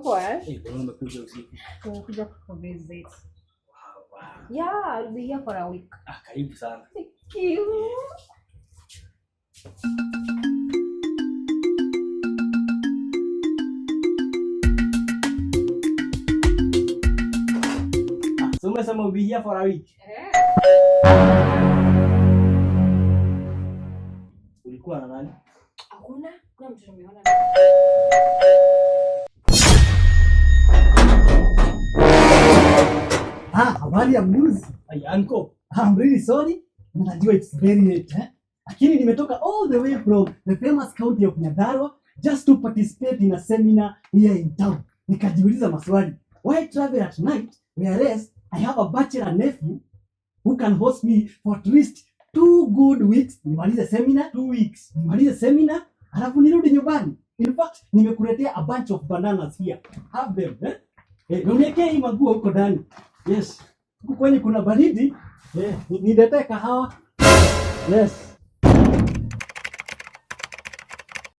Niko poa, eh? Eh, mbona umekuja usiku? Nimekuja kukuvisit. Wow. Yeah, I'll be here for a week. Ah, karibu sana. Thank you. Ah, so umesema you'll be here for a week? Eh. Ulikuwa na nani? Hakuna, kuna mtu nimeona. Ah, habari ya mnunuzi. Ay, uncle. I'm really sorry. Najua it's very late, eh? Lakini nimetoka all the way from the famous county of Nyandarua just to participate in a seminar here in town. Nikajiuliza maswali. Why travel at night whereas I have a bachelor nephew who can host me for at least 2 good weeks. Nimalize seminar, 2 weeks. Nimalize seminar, alafu nirudi nyumbani. In fact, nimekuletea a bunch of bananas here. Have them, eh? Eh, na uniwekee hii maguo huko ndani. Yes. Huku kwenye kuna baridi. Eh, niletee kahawa. Yes.